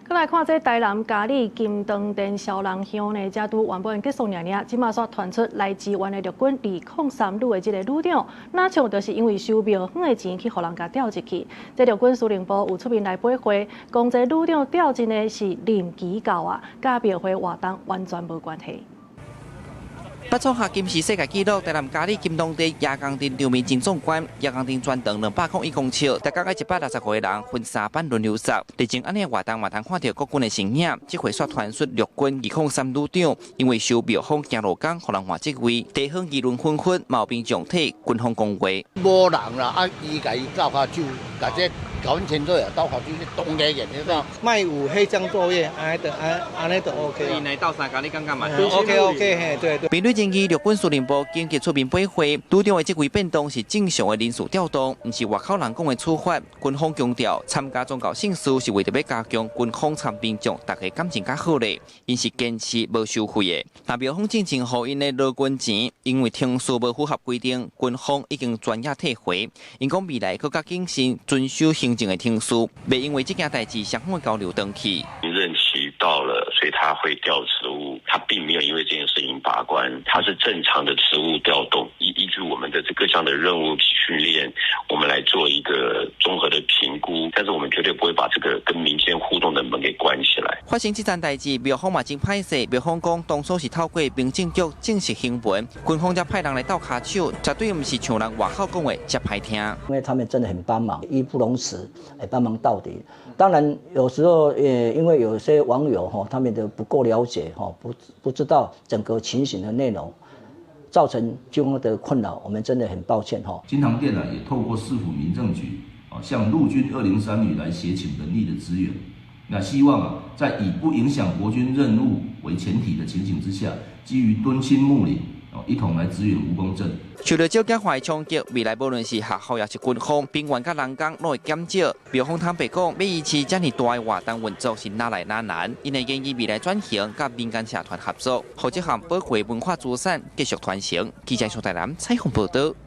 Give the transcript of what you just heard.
閣來看這台南佳里金堂鎮蕭人鄉呢，才拄完本結束爾爾，這馬煞傳出來支援的陸軍203旅的這个旅長，若像就是因為收廟方的錢去予人共調職去。這陸軍司令部有出面來駁回，講這旅長調職呢是臨機到啊，佮廟會活動完全無關係。捌創下金氏世界紀錄，台南佳里金堂鎮夜光燈場面真壯觀，夜光燈全長201公尺，逐工愛165個人分三班輪流掃。日前按呢活動嘛通看著國軍的身影，這回煞傳出陸軍203旅長因為收廟方行路工，予人換職位，地方議論紛紛，嘛有民眾替軍方講話。無人啦，啊，伊共伊鬥跤手，共這搞阮清楚啊，鬥跤手當家人，你知。莫有黑箱作業，按呢就按按呢就 OK。伊來鬥相共，你感覺嘛？OK OK，嘿，對對。面對爭議，陸軍司令部緊急出面駁回，旅長的職位變動是正常的人事調動，毋是外口人講的處罰。軍方強調，參加宗教盛事是為著欲加強軍方參兵將大家感情較好咧，𪜶是堅持無收費的。若廟方進前予𪜶的勞軍錢，因為程序無符合規定，軍方已經專業退回。𪜶講未來閣較謹慎遵守行政的程序，袂因為這件代誌雙方的交流斷去。任期到了，所以他會調職務，他並沒有因為這件事情罷官，他是正常的職務調動。依據我們的這各項的任務訓練，我們來做一個綜合的評估，但是我們絕對不會把這個跟民間互動的門給關起來。發生這件代誌，廟方嘛真歹勢，廟方講當初是透過民政局正式行文，軍方才派人來鬥跤手，絕對毋是像人外口講的遮歹聽。因為他們真的很幫忙，義不容辭，來幫忙到底。當然，有時候也因為有些網友哈，他們都不夠了解哈，不知道整個情形的內容，造成軍方的困擾，我們真的很抱歉哈。金堂殿呢，也透過市府民政局啊，向陸軍203旅來協請人力的支援。那希望啊，在以不影響國軍任務為前提的情形之下，基於敦親睦鄰，一同來支援蜈蚣鎮。受到少子化的衝擊，未來無論是學校抑是軍方，兵員佮人工攏會減少。廟方坦白講，欲維持遮爾大的活動運作是哪來哪難，𪜶會建議未來轉型佮民間社團合作，予這項寶貴文化資產繼續傳承。記者蘇台南採訪報導。